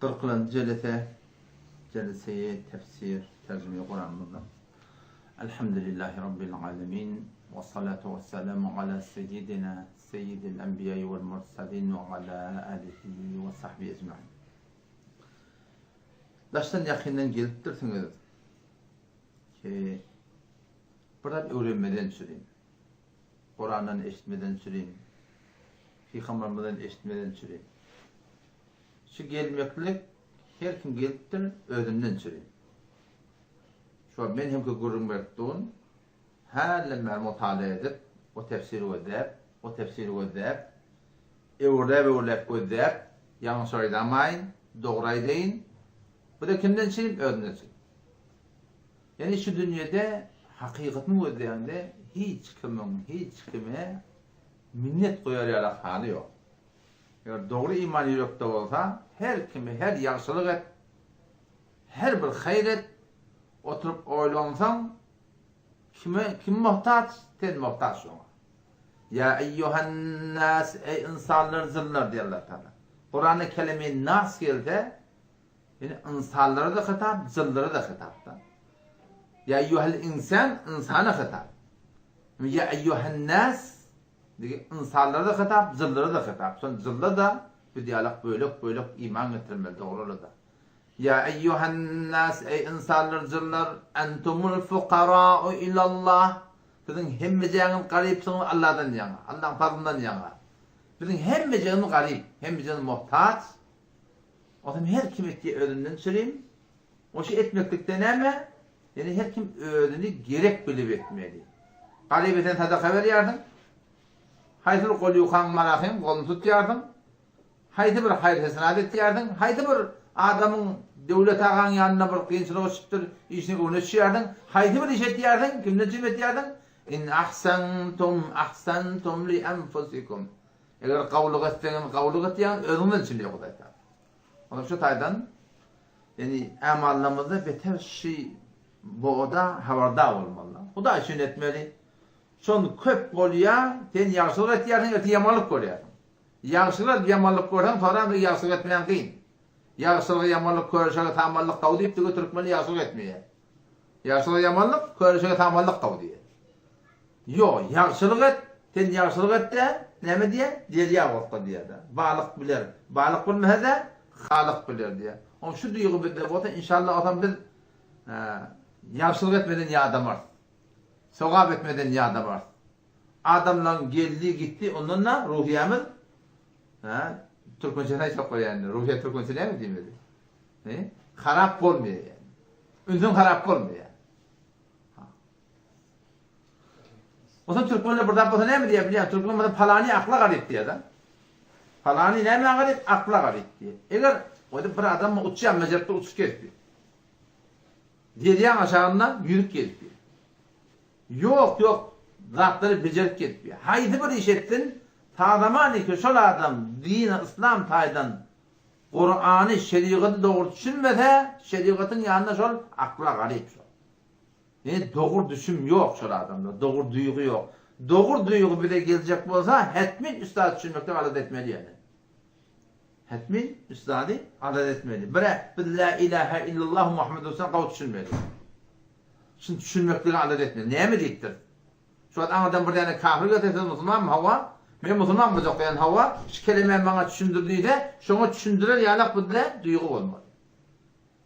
Kyrkynjy jelese, Jelseýi tefsir, terjime Kuranymyzda. Elhamdülillahi Rabbil alemin, we salatu we selamu ala seyyidina seyyidil enbiýai wal mursalin we ala alihi we sahbihi ecmain. Daşdan ýakyndan gelipdirsiňiz ki bir zat öwrenmeden çürin. Kurandan eşitmeden çürin. Pygambermizden eşitmeden çürin. Şu gelmeklik her kim gelipdir özünden çüri. Şu wagt men hemki gürrüň berip durun. Hälden bäri mutala edip, o tefsiri gözläp, o tefsiri gözläp, öwürläp-öwürläp gözläp, ýalňyş aýdamaýyn, dogry aýdaýyn. Bu-da kimden çürim? Özümden çürim. Ýagny şu dünýede hakykatyny gözleýäňde hiç kimiň hiç kime minnet goýar ýaly haly ýok. Eger dogry iman ýürekde bolsa, her kime her ýagşylyk et, her bir haýyr et, oturyp oýlansaň, kime kim muhtaç, sen muhtaç şoňa. Ýa eýýuhan-nas, eý ynsanlar, jynlar diýýär Allah Tagala. Kuranda kelime nas gelse, ýani ynsanlara-da hitap, jynlara-da hitapda. Ýa eýýuhal insan, ynsana hitap. Ýa eýýuhan-nas, Diýip, ynsanlara-da hitap, jynlara-da hitap. Şol jynlar-da biz ýalak bölek-bölek iman getirmeli, dogruly-da. Ýa eýýuhan-nas, eý ynsanlar, jynlar, entumul fukara'u ilallah. Siziň hemmejäňiz garypsyňyz Allahdan ýaňa, Allahyň fazlyndan ýaňa. Biziň hemmejämiz garyp, hemmejämiz muhtaç. Onsoň her kim etýär özünden çürim. Oşy etmeklikde näme? Ýöne her kim özüni gerek bilip etmeli. Garyba sen sadaka berýärsiň. Haýsy bir gol ýukaň marahyň goluny tutýarsyň. Haýsy bir haýyr-hesenat etýärsiň. Haýsy bir adamyň Döwlet agaň ýanynda bir kynçylyga düşüpdir, işiniň öňüne düşýärsiň. Haýsy bir iş etýärsiň, kimden çyn etýärsiň? In ahsantum ahsantum li enfusikum. Eger gowulyk etseňiz, gowulyk etýäňiz, özüňiz üçin diýýär Hudaý Tagala. Onuň şu taýdan ýani amallarymyzda beter şy boda habardar bolmaly. Hudaý üçin etmeli. Şon köp bolýa, sen ýagşylyk etýärsiň, ertir ýamanlyk görýärsiň. Ýagşylyk edip ýamanlyk görseň, soram bir ýagşylyk etmeýän kyn. Ýagşylyga ýamanlyk, körüşege samanlyk gawy diýipdi türkmen ýagşylyk etmeýär. Ýagşylyga ýamanlyk, körüşege samanlyk gawy diýýär. Ýok, ýagşylyk et, sen ýagşylyk et-de, näme diýýär? Derýa gorkar diýýär-de. Balyk biler. Balyk bilmese-de, Halyk biler diýýär. Oň şu duýgy bizde bolsa, inşallah, onsoň biz ýagşylyk etmeden ýadamarys. Sogap etmeden ýadamarys. Adamlaryň geldi, gitdi, ondan-da ruhyýamyz, hä, türkmençesini aýtsak bolýar indi, ruhyýa türkmençe näme diýmeli? He? Harap bolmaýar ýaly. Ünsüň harap bolmaýar. Onsoň türkmenler bir zat bolsa näme diýýär bilýäňmi? Türkmen bolsa palany akla garyp diýýär-de. Palany nämä garyp? Akla garyp diýýär. Eger goýdy bir adam uçýan mejeripde uçup gezip. Derýaň aşagynda ýüzüp gezip. Ýok, ýok zatlary bejerip gezip. Haýsy bir iş etsin, ta zamany ki şol adam dini yslam taýdan Kurany, şerigaty dogry düşünmese, şerigatyň ýanynda şol akla garyp şol. Ýöne dogry düşüm ýok şol adamda, dogry duýgy ýok. Dogry duýgy bize geljek bolsa, hetmin üç zady düşünmekde alada etmeli ýöne. Hetmin üç zady alada etmeli. Bire, biz la ilahe illallah Muhammedur Resulullah gawy düşünmeli. Şuny düşünmeklige alada etmeli. Näme diýipdir? Şu wagt aňyrdan bir däne kafir gelse, siz musulmanmy? Hawa. Men musulman boljak diýen, hawa. Şu kelemäni maňa düşündir diýse, şoňa düşündirer ýalak bizde duýgy bolmaly.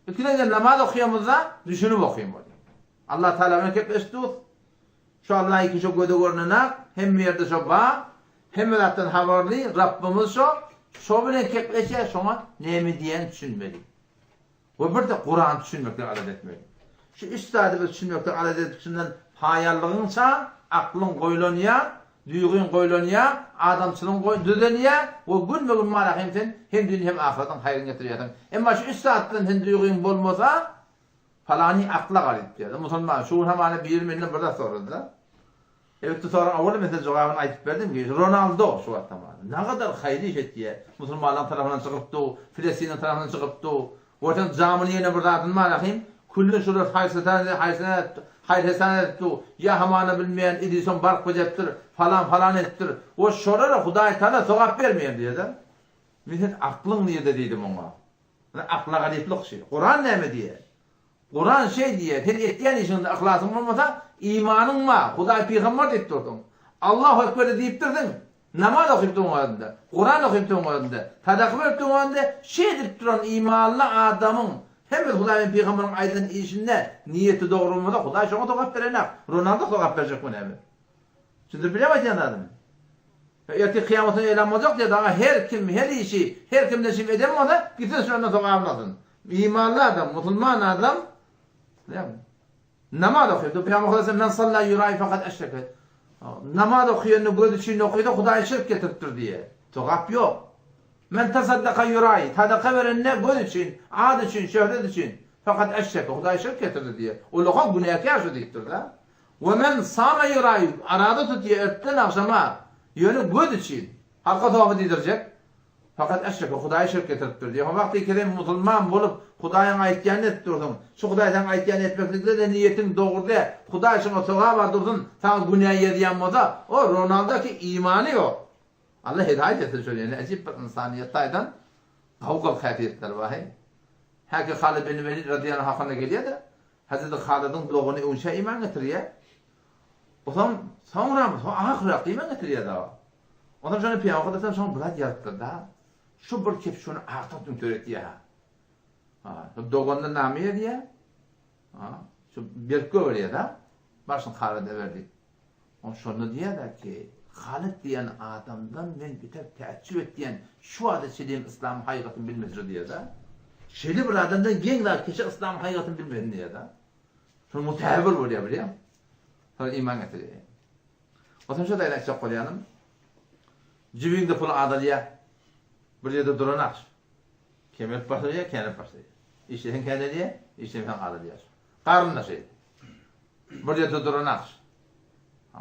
Ikinjiden namaz okaýamyzda düşünip okaýmaly. Allah Tagala bilen gepleşip dur. Şu Allah iki şo göze görnenak, hemme ýerde şo bar, hemme zatdan habarly Rabbymyz şo, şo bilen gepleşýär, şoňa näme diýýänini düşünmeli. We bir-de Kurany düşünmekde alada etmeli. Şu üç zady biz düşünmekde alada edip şundan paýallygyňça aklyň goýlanýar, Duýgyň goýlanýar, adamçylygyň goý düzelýär we günbe-gün mala hem sen hem dünýe hem ahyretiň haýryny getirýärsiň. Emma şu üç zatdan sen duýgyň bolmasa, palany akla garyp diýýär. Musulman, şu gün hamana biri menden bir zat sorady-da. Elbetde soraň owal men size jogabyny aýdyp berdim ki, Ronaldo şu wagt hamana nagadar haýry iş etýär. Musulmanlaryň tarapyndan çykyp dur, Filistiniň tarapyndan çykyp dur. Görseň jamyny ýene bir zadyny bar ahym, külli şular haýsytan haýsytan edip dur, ýa hamana bilmeýän Edison bark bejeripdir, falan falan edipdir, we şolara Hudaý Taala sogap bermeýär diýýär-de. Men sen aklyň nirde diýdim oňa. Akla garyplyk şi. Kuran näme diýýär? Kuran şeý diýýär, sen etýän işiňde yhlasyň bolmasa, imanyň bar, Hudaý pygambar diýip dursuň. Allahu ekber-de diýip dursuň, namaz okyp durň özünde, Kuran okyp durň özünde, sadaka berip durň özünde, şeýdip duran imanly adamyň hemmesi Hudaý bilen pygamberiň aýdan işinde niýeti dogry bolmasa, Hudaý şoňa sogap berenak, Ronaldo sogap berjekmi näme? Düşündirip bilýärmi aýdýan zadymy? Ertir kyýamatda elan boljak diýýär daga her kim her işi her kimden şim eden bolsa gitsin şondan sogabyny alsyn. Imanly adam musulman adam näme namaz okyp Pygamber Hudaý men salla ýurai fakat eşreke namaz okýanda göz üçin okysa Hudaýa şirk getiripdir diýýär. Sogap ýok. Men tasaddaka ýurai sadaka berende göz üçin ad üçin şöhret üçin fakat eşreke Hudaýa şirk getirdi diýýär. Ulakan günäkär şu diýipdir-de. We men sama ýöraýyp, arada tutýa ertden agşama, ýöne göz üçin, halka toba diýdirjek, fakat eşreke, Hudaýa şirk getiripdir diýýär. Wagty ikiden musulman bolup, Hudaýyň aýtýanyny edip dursuň, şu Hudaý saňa aýtýanyny etmeklikde-de niýetiň dogry däl, Hudaý şoňa sogap a dursun, saňa günä ýazýan bolsa, o Ronaldo ki imany ýok. Alla hidaýat etsin şony, ýöne äjip bir ynsanyýet taýdan gowy gylyk-häsiýetleri bar heý. Häki Halid bin Welid radyýallahu anh hakynda gelýär-de, Hezreti Halydyň dogany öňçä iman getirýär. Onsoň soňram, soň ahyrakda iman getirýär dagy. Onsoň şonda Pygamber Aleyhisselam şoňa bir zat ýazypdyr-da. Şu bir kep şony artyk düňter etýär. Ha, şu doganyna name ýazýar. Ha, şu berip goýberýär-de. Başyny Halyda ber diýip. Onsoň şonda diýýär-de ki, Halyt diýen adamdan men beter täjjüp etýän, şu wagta çenli yslamyň hakykatyny bilmese şu diýýär-de. Şeýle bir adamdan geň zat keçe yslamyň hakykatyny bilmesin diýýär-de. Şol mutäbir bolýar bilýäňmi? Soň iman getirýär. Onsoň şu taýdan aýtjak bolýanym, jübiňde pul azalýar, bir ýerde duran akş. Kemelip başlaýar, känelip başlaýar. Işleseň känelýär, işlemeseň azalýar. Garyn da şeýle. Bir ýerde duran akş.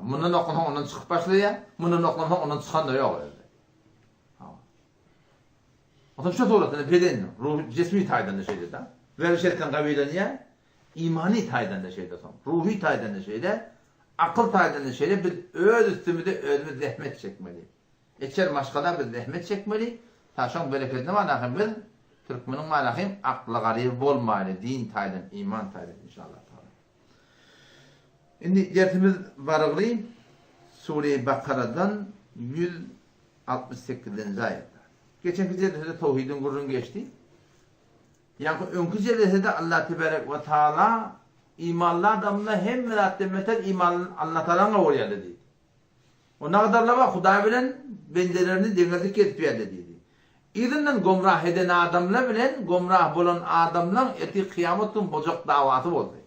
Mundan oklasaň ondan çykyp başlaýar, mundan oklasaň ondan çykan-da ýok özde. Onsoň şu suratda beden, ruhy, jismi taýdan-da şeýle-de. Werziş etseň gawilenýär, imany taýdan-da şeýle soň, ruhy taýdan-da şeýle, akyl taýdan-da şeýle biz öz üstümizde özümiz zähmet çekmeli. Içer maşgala biz zähmet çekmeli, ta şoň berekedine manahym biz türkmeniň manahym akly garyby bolmaýly din taýdan, iman taýdan inşallah taala. Indi dersimiz barygly Sure-i Bakaradan 168-nji aýatda. Geçenki jelsede towhidiň gürrüňi geçdi. Ýaňky öňki jelsede Allah tebarek we taala imanly adamda hemme zatdan beter imanly Allah Taalanyň bolýar diýdi. O nagadarlama Hudaý bilen bendelerini deňedik edip ýerde diýdi. Yzyndan gomrah eden adamlar bilen gomrah bolan adamlaň ertir kyýamat gün bojak dawasy boldy.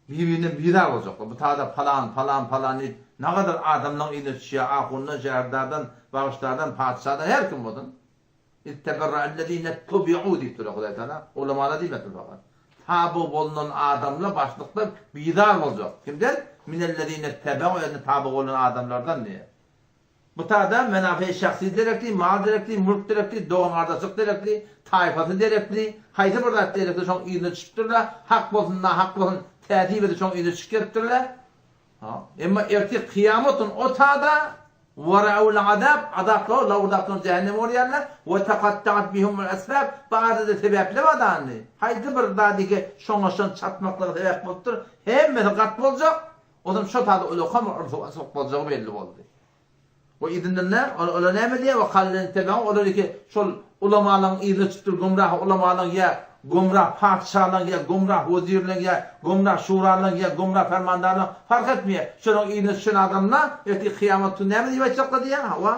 Bir-birinden bizar boljaklar. Bu tada palan, palan, palan diýip nagadar adamlaň yzyna düşýär, ahundan, şäherdardan, bagyşdardan, patyşadan her kim bolsun. Itteberra'ellezine tubi'u diýip durýar Hudaý Taala. Ulamalar diýmepdir fakat. Taby bolunan adamlar başlyklar bizar boljak. Kimden? Minellezine tebeu özüne taby bolan adamlardan diýýär. Bu tada menafeýi şahsy derekli, mal derekli, mülk derekli, dogan-gardaşlyk derekli, taýfasy derekli, haýsy bir zat derekli şoň yzyna düşüpdirler, hak bolsun, nahak bolsun, täsip edip şoň yzyna düşüp gelipdirler. Emma ertir kyýamat gün o tada Weraul azab, azaplar lowurdap duran jähenneme bolýarlar, we takattaat bihumul esbab, bu arada sebäpler bar dany. Haýsy bir zady şoňa şon çatmaklyga sebäp bolupdyr, hemmesi gat boljak, onam şo tada ulakam bir yrsyk boljagy belli boldy. We yzyndan nä, olar näme diýýär, we kallen tebeň, olar iki şol ulamalaryň yzyna çykypdyr, gümrah ulamalaryň ýa gümrah patyşalaryň ýa gümrah wezirleriň ýa gümrah şuralaryň ýa gümrah fermandarlaryň fark etmeýär. Şolaryň yzyna düşen adamlar ertir kyýamat gün näme diýip aýtjaklar diýýär, hawa,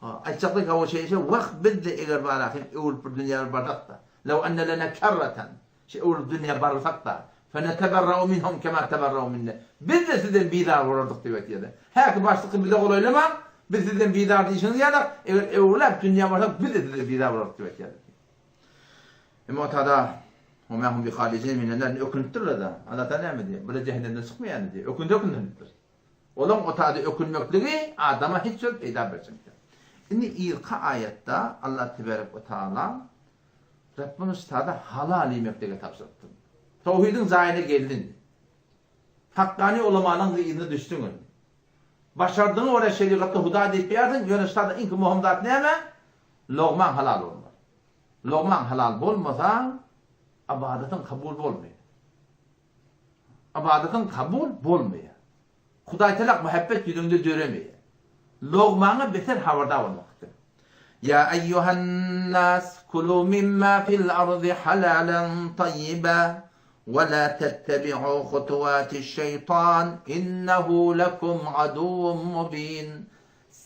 aýtjaklar ki, hawa şeýle şeýle, wah biz-de eger barahym öwrülip bir dünýä bir barsak-da, lew enne lena kerreten, Şe öwrülip dünýä barylsak-da, feneteberra'u minhum kema teberra'u minne. Biz-de sizden bizar bolardyk diýip aýtýarlar. Häki başlykly bize golaýlamaň, biz sizden bizar diýşiňiz ýalak, eger öwrüläp dünýä barsak biz-de sizden bizar bolardyk diýip aýtýarlar. Emma otada Wa ma hum biharijin minen nar ökünipdirler-de. Allah Taala näme diýýär? Bular jähennemden çykmaýarlar diýýär. Ökünse ökünipdir. Olaň otada ökünmekligi adama hiç bir peýda berjek däl. Indi yzky aýatda Allah tebarek we taala Rabbim üstada halal iýmekligi tabşyrypdyr. Towhidiň jaýyna geldiň. Hakkany ulamanyň yzyna düşdüň indi. Başardygyňa görä şerigatda Hudaý diýip ýärsiň, ýöne üstada iňki möhüm zat näme? Logmaň halal bolmaly. Logmaň halal bolmasa, ybadatyň kabul bolmaýar. Ybadatyň kabul bolmaýar. Hudaýtalak muhabbet ýüzüňde döremeýär. Logmaňa beter habardar bolmak isle. Ýa eýýuhan-nas kulu mimma fil ardy halalan taýýiba we la tettebi'u hutuwatiş-şeýtan innehu lekum aduwwun mubin.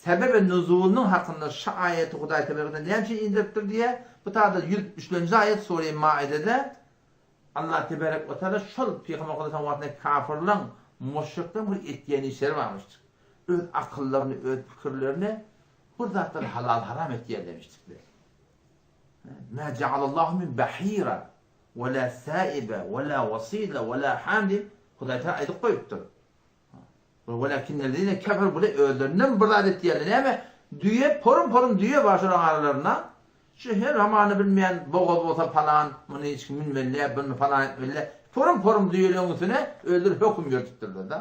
Sebebi nuzulynyň hakynda şu aýaty Hudaý tebaraka näme üçin indiripdir diýýär. Bu taýda 103-nji aýat sure Maidede Allah tebarek we taala şol Pygamber Hudaýyň wagtynda kafirleň, muşrikleň bir etýän işleri barmyşdyk. Öz akyllaryny, öz pikirlerini bir zatlary halal-haram etýärlemişdikler. Mä ja'alallahu min bahira we la saibe we la wasila we la ham diýip Hudaý Taala aýdyp goýupdyr. Welakinnellezine keferu bular özlerinden bir zat etýärler. Näme? Düýe, porum-porum düýe bar şolaryň aralarynda. Şu her hamany bilmeýän bogaz bolsa palan, muny hiç kim münmeli däl, muny palan etmeli däl. Porum-porum düýeleriň üstüne özleri höküm ýöritipdirler-de.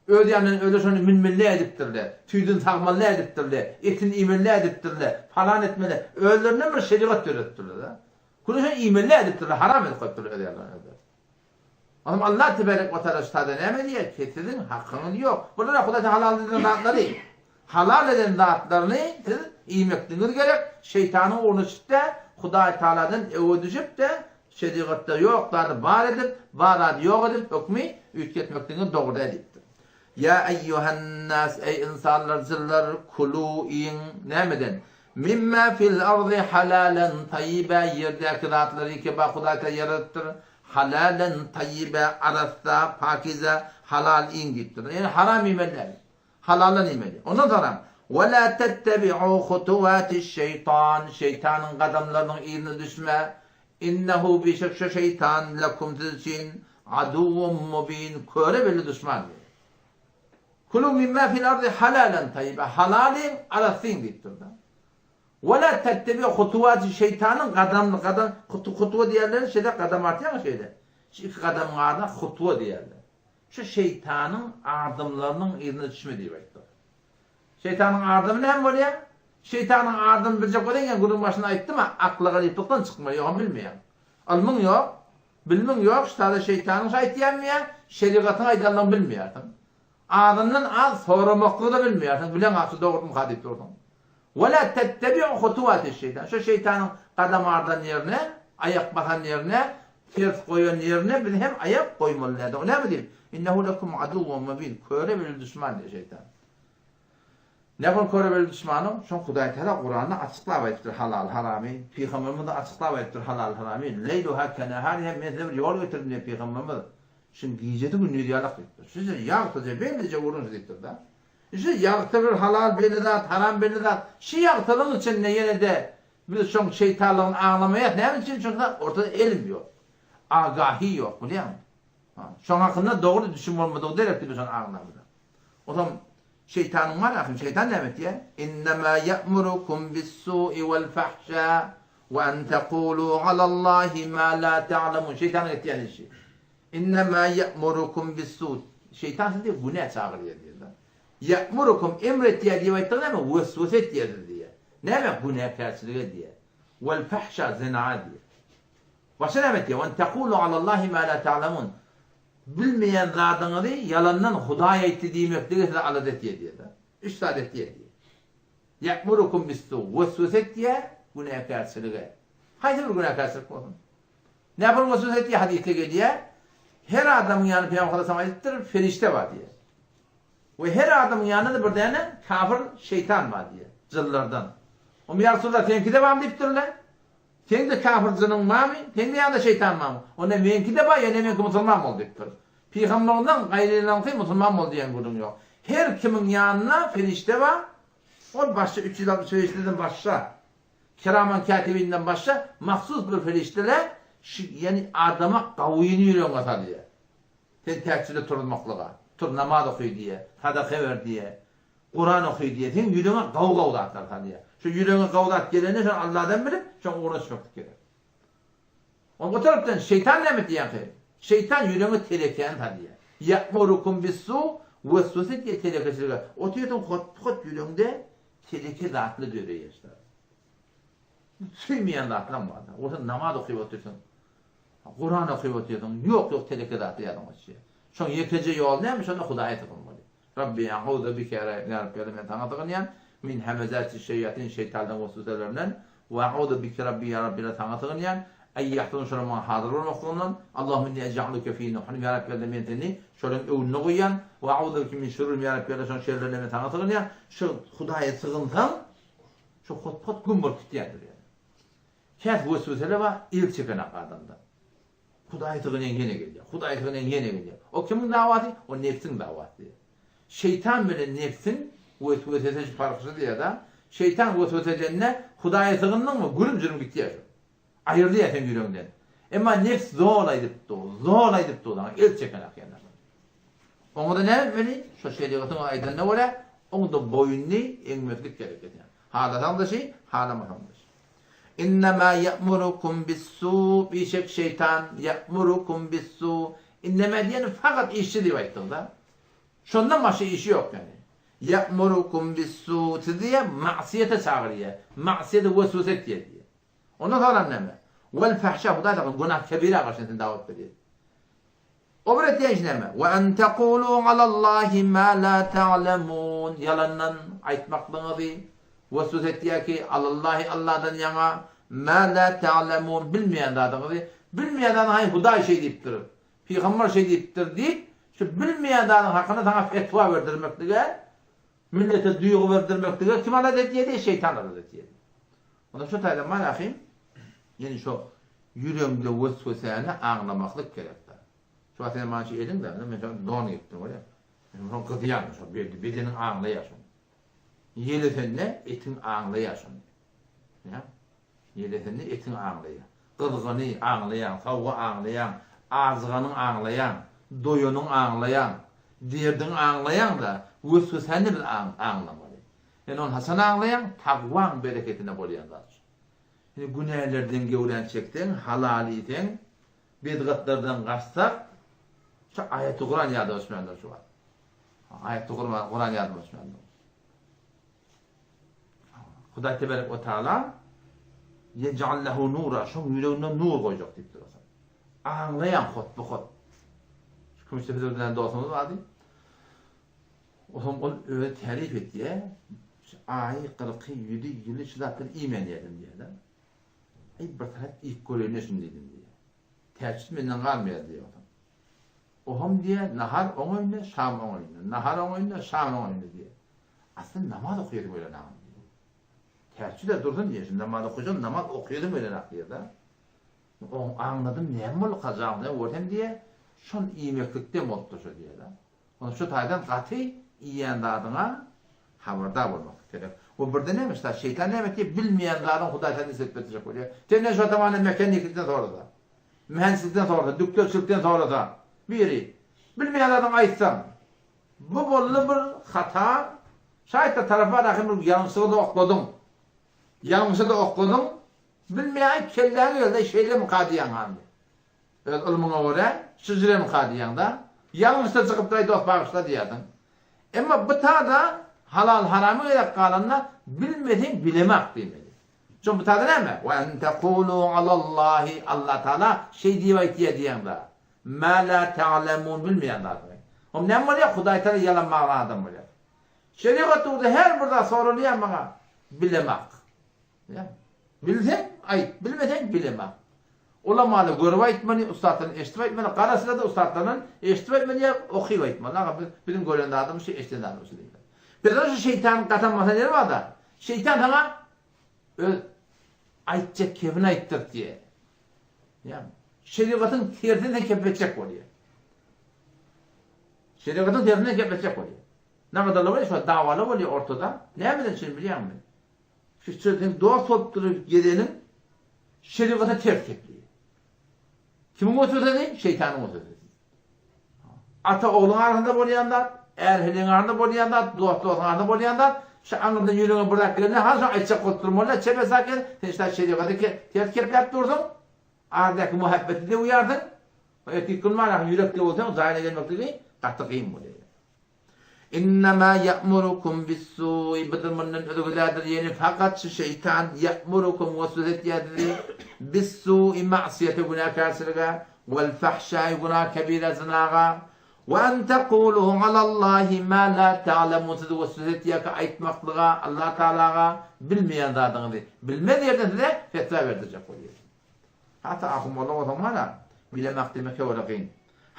Öz ýanyndan özleri şony münmeli däl edipdirler, tüýdüni sagmaly däl edipdirler, etini iýmeli däl edipdirler, palan etmeli. Özlerinden bir şerigat döredipdirler-de. Küle şony iýmeli däl edipdirler, haram edip goýupdyrlar öz ýanlaryndan özleri. Onam Allah teberek we taala şu taýda näme diýýär? Ki siziň hakyňyz ýok. Bulara Hudaý halal eden zatlary, halal eden zatlaryny siz iýmekligiňiz gerek. Şeýtanyň ugruna düşüp-de, Hudaý Taaladan öwe düşüp-de, şerigatda ýok zady bar edip, bar zady ýok edip, hökmi üýtgetmekligiňiz dogry däl diýipdir. Ýa eýýuhan-nas, eý ynsanlar, jynlar, kulu, iýiň, nämeden? Mimma fil ardy halalan taýýiba, ýerdäki zatlary ki bar Hudaý Taala ýaradypdyr, Halalen taýýibe, arassa, pakize, halal iýiň diýipdir. Ýagny haram iýmeli däl. Halaldan iýmeli. Ondan soňra, Ve la tettebi'u hutuwatiş-şeýtan, şeýtanyň gadamlarynyň yzyna düşme. Innehu bişek şo şeýtan lekum siz üçin aduwwun mubin, köre belli duşman diýýär. Kulu mimma fil ardy halalen taýýibe, halal iýiň, arassa iýiň diýipdir-de. Ve la tettebi'u hutuwati şeýtanyň gadamly gadam hutu hutuwa diýerler şeýle gadam atýaňa şeýle. Şu iki gadamyň adyna hutuwa diýerler. Şu şeýtanyň adymlarynyň yzyna düşme diýip aýtdyr. Şeýtanyň adymy näme bolýar? Şeýtanyň adyny biljek bolsaň ýa gürrüň başynda aýtdym-a, akly garyplykdan çykmaly, ýogam bilmeýäň. Ylmyň ýok, bilimiň ýok, şu taýda şeýtanyň şu aýtýanmy ýa şerigatyň aýdanlygyny bilmeýärsiň. Azyndan az soramaklygy-da bilmeýärsiň, bileňok şu dogrumyka diýip dursuň. Ve la tettebi'u hutuwatiş-şeýtan. Şu şeýtanyň gadam ardan ýerine, aýak basan ýerine, ters goýan ýerine biz hem aýak goýmaly däldir. O näme diýip? Innehu lekum aduwwun mubin. Köre belli duşman diýýär şeýtan. Nähili köre belli duşmanyň? Şoň Hudaý Teala Kuranda açyklap aýdypdyr halal, haramy. Pygamberimiz-de açyklap aýdypdyr halal, haramy. Leýluha kenehariha men size bir ýol getirdim diýýär pygamberimiz. Şuň gijesi gündiz ýalak diýipdir. Size ýagtyja bellije gürrüň şu diýipdir-de. Şu ýagty bir halal belli zat, haram belli zat. Şu ýagtylygyň içinde ýene-de biz şoň şeýtanlygyny aňlamaýas. Näme üçin? Çünki ortada elm ýok. Agahi ýok, bilýäňmi? Şoň hakynda dogry düşüm bolmadygy derekli biz şony aňlamyzok. Onsoň şeýtanyň bar ahym, şeýtan näme etýär? Innema ýa'murukum bis-su'i wal-fahşa we an tekulu alallahi ma la ta'lemun. Şeýtanyň etýän işi. Innema ýa'murukum bis-su. Şeýtan sizi günä çagyrýar diýýär. Ýa'murukum emr etýär diýip aýtdygy näme? Weswese etýär sizi diýýär. Näme? Günäkärçilige diýýär. Wal-fahşa zina diýýär. Başga näme etýär? Ve an tekulu alallahi ma la ta'lemun. Bilmeýän zadyňyzy ýalandan Hudaý aýtdy diýmekligi size alada etýär diýýär. Üç zat etýär diýýär. Ýa'murukum bis-su, weswese etýär günäkärçilige. Haýsy bir günäkärçilik bolsun. Näme bir weswese etýär hadysda gelýär. Her adamyň ýanynda Pygamber sallallahu aleyhi ve sellem aýdypdyr, perişde bar diýýär. We her adamyň ýanynda-da bir däne kafir şeýtan bar diýýär, jynlardan. Onda ýa Resulallah seňkide barmy diýipdirler. Seň-de kafir jynyň barmy? Seň-de ýanyňda şeýtan barmy? Onda meňkide bar, ýöne meňki musulman boldy diýipdir. Pygamberden gaýrylaryňky musulman boldy diýen gürrüň ýok. Her kimiň ýanynda perişde bar, ol başga 360 perişdeden başga, Kiraman kätibinden başga mahsus bir perişdeler şu ýani adama gawyny ýüregiňe salýar. Sen täçjüde turuzmaklyga, tur namaz oky diýýär, sadaka ber diýýär, Kuran oky diýýär. Seň ýüregiňe gawy-gawy zatlar salýar. Şu ýüregiňe gawy zat gelende şony Alladan bilip, şoň ugruna düşmeklik gerek. Ol o tarapdan şeýtan näme diýýänki? Şeýtan ýüregiňe telekäni salýar. Ýa'murukum bis-su weswese edýär telekeçilige. Otyrsyň hot-hot ýüregiňde teleke zatly döreýär şol. Söýmeýän zatlaň bar-da. Bolsa namaz okyp otyrsyň. Kuran okyp otyrsyň. Ýok, ýok teleke zatlar ýadyňa düşýär. Şoň ýekeje ýoly näme? Şonda Hudaýa sygynmaly. Rabbi a'uzu bike ýa Rabbi men saňa sygynýan min hemezati şeýatin şeýtanlaryň wesweselerinden we a'uzu bike Rabbi ýa Rabbi saňa sygynýan eý ýahzurun şolaryň maňa hazyr bolmaklygyndan Allahümme inni ej'aluke fi nuhrim ýa Rabbi men seni şolaryň öňünde goýýan we a'uzu bike min şururihim ýa Rabbi şolaryň şerlerinden men saňa sygynýan şu Hudaýa sygynsaň şu hot-hot güm bolup gitýändir ýa. Käs wesweseler bar el çekenak adamda. Hudaý sygynýan ýene gelýär. Hudaý sygynýan ýene gelýär. O kimiň dawasy? O nebsiň dawasy. Şeýtan bilen nebsiň weswesesi şu parhy şu diýýär-de. Şeýtan weswese edende Hudaýa sygyndyňmy, gürüm-jürüm gitýär şu. Aýrylýar seň ýüregiňden. Emma nebs zol aýdyp dur, zol aýdyp dur saňa, el çekenak ýene. Oňa-da näme etmeli? Şo şerigatyň aýdanyna görä, oňa-da boýnuny eňmeklik gerek edýär. Halasaň-da şi, halamasaň-da şi. Innema ýe'murukum bis-su, bişek şeýtan, ýe'murukum bis-su, innema diýeni fakat işçi diýip aýtdyk-da. Şondan başga işi ýok ýagny. Ýe'murukum bis-su, sizi diýýär, magsyýete çagyrýar, magsyýete weswese etýär diýýär. Ondan soňram näme? Wel-fahşa, Hudaý saňa günah kebirä garşy seni dawat berýär. O bir etýän işi näme? We en tekulu alallahi ma la ta'lemun. Ýalandan aýtmaklygyňyzy weswese etýär ki, alallahi Allahdan ýaňa ma la ta'lemun bilmeýän zadyňyzy, bilmeýän zadyň haý Hudaý şeý diýipdir, pygamber şeý diýipdir diýip, şu bilmeýän zadyň hakynda saňa fetwa berdirmeklige, millete duýgy berdirmeklige kim alada etýärdi? Şeýtan alada etýärdi. Onda şu taýdan bar ahym, ýene şo ýüregiňde weswesäni aňlamaklyk gerekdir. Şu wagt sen maňa şu eliň-de, men şo don geýipdim bolýar. Men şoň gyzýan, şo bedeniň aňlaýar şony. Ýelesende etiň aňlaýar şony. Ýa? Ýelesende etiň aňlaýar. Gyzgyny aňlaýaň, sowugy aňlaýaň, ajyganyň aňlaýaň, doýanyň aňlaýaň, derdiňi aňlaýaň-da, weswesäni biz aňlamaly. Sen ony haçan aňlaýaň? Tagwaň bereketine bolýan zat şu. Indi günälerden göwräni çekseň, halal iýseň, bedgatlardan gaçsak, şu aýaty Kuran ýadyma düşmändir şu wagt. Aýaty Kuran ýadyma düşmändir. Hudaý teberek we taala Yec'al lehu nura, şoň ýüreginde nur goýjak diýip dur. Aňlaýaň hot bu hot. Şu Kümüşdepe bilen dostumyz bardy. Otam ol özi täryp etýär, Şu aýy, gyrky, ýüzi, ýyly şu zatlary iýmän ýerdim diýýär-de. Aý, bir tarap iýip göreýin-le şuny diýdim diýýär. Täçjüt menden galmaýar diýýär otam. Oham diýýär, nahar oň öýünde, şam oň öýünde, nahar oň öýünde, şam oň öýünde diýýär. Aslynda namaz okaýasym gelenagam diýýär. Täçjüd-ä dursun diýýär, şu namaz okajagym, namaz okaýasym gelenak diýýär-de. Oň aňladym näme bolduka jaňda görsem diýýär, şol iýmeklikden bolupdyr şo diýýär-de. Onda şu taýdan gaty iýýän zadyňa habardar bolmak gerek. We birden näme şta şeýtan näme etýär bilmeýän zadyň Hudaý senden söz berjek bolýar. Senden şo zamanda mehaniklikden sorasa, mühendislikden sorasa, dükderçilikden sorasa biri bilmeýän zadyňy aýtsaň bu boldy bir hata şaýt bir tarapy bar ahyr bir ýalňyşlygy-da okladyň. Ýalňyşy-da okladyň bilmeýän kelläňe geldi şeýlemika diýýäň hany. Öz ylmyňa görä şyjremka diýýäň-da. Ýalňyşda çykypdyr-aý dost bagyşla diýýärsiň. Emma bu tada halal-harama gezek galanda bilmeseň bilemak diýmeli. Şoň bu tada näme? Wa en tekulu alallahi Allatagala şeý diýip aýtýar diýýäň-da. Ma la ta'lemun bilmeýän zadyňy. Oň näme bolýar? Hudaýtagala ýalan maglan adam bolýar. Şerigat ugurda her bir zat soralýar maňa bilemak. Bilseň, aýt, bilmeseň, bilemok. Ulamany görüp aýtmaly, ussatdan eşidip aýtmaly, garaşyla-da ussatlardan eşidip aýtmaly ýa okyp aýtmaly. Aga, biz, biziň gören zadymyz şu, eşiden zadymyz şu diýmeli. Bizden şu şeýtanyň gatam basan ýeri bar-da. Şeýtan saňa öz aýtjak kebini aýtdyrtýar. Ýa, şerigatyň tersine sen kep etjek bolýar. Şerigatyň tersine kep etjek bolýar. Nagadaly bolýar, şo dawaly bolýar ortada. Nämeden üçin bilýäňmi? Şu seň dost bolup durup gezeniň şerigata ters gepleýär. Kimiň weswesesi? Şeýtanyň weswesesi. Ata ogluň arasynda bolýan zat, är heleýiň arasynda bolýan zat, dost dostuň arasynda bolýan zat, şu aňyrdan ýüregiňe bir zat gelende, ha şo aýtjak bolup durmaly, çepe sag gel, sen şu şerigata ters gepläp dursuň, aradaky muhabbeti döwýärsiň, ertir gün bar, ýürekde bolsaň jaýyna gelmekligi gaty kyn bolýar. Innema ýa'murukum bis-su'i bidir mundan özge zädir ýene fakat şu şeýtan ýa'murukum waswasa etýär sizi bis-su'i ma'syýete günäkärçilige wal-fahşa'i günah kebire zynaga we en tekulu alallahi ma la ta'lemun sizi waswasa etýärkä aýtmaklyga Allah Tagalaga bilmeýän zadyňyzy bilmez ýerden size fetwa berdirjek bolýar. Hatda ahun molla bolsaň mana bilemak diýmek höwre gyn.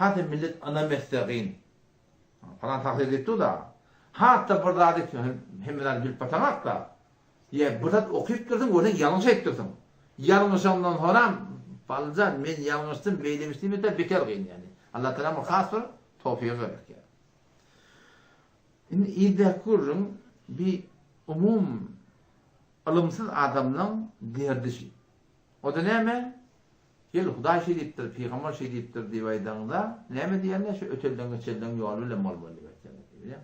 Hatda millet ynam etse gyn. Falan tagsyr diýip dur-da. Hat-da bir zady hemme zady bilip bataňak-da. Ýa bir zat okyp dursuň, görseň ýalňyş aýdyp dursuň. Ýalňyşaňdan soňam, Baljan, men ýalňyşdym, beýlemiş diýmese beter gyn ýaly. Allah Tagala bir has bir towfygy gerek ýaly. Indi yzdaky gürrüň bir umum ylymsyz adamlaň derdi şi. O-da näme? Gel, Hudaý şeý diýipdir, pygamber şeý diýipdir diýip aýdaňda, näme diýýärler? Şu ötelden-geçelden ýoly bilen bolmaly diýip aýtýarlar diýip.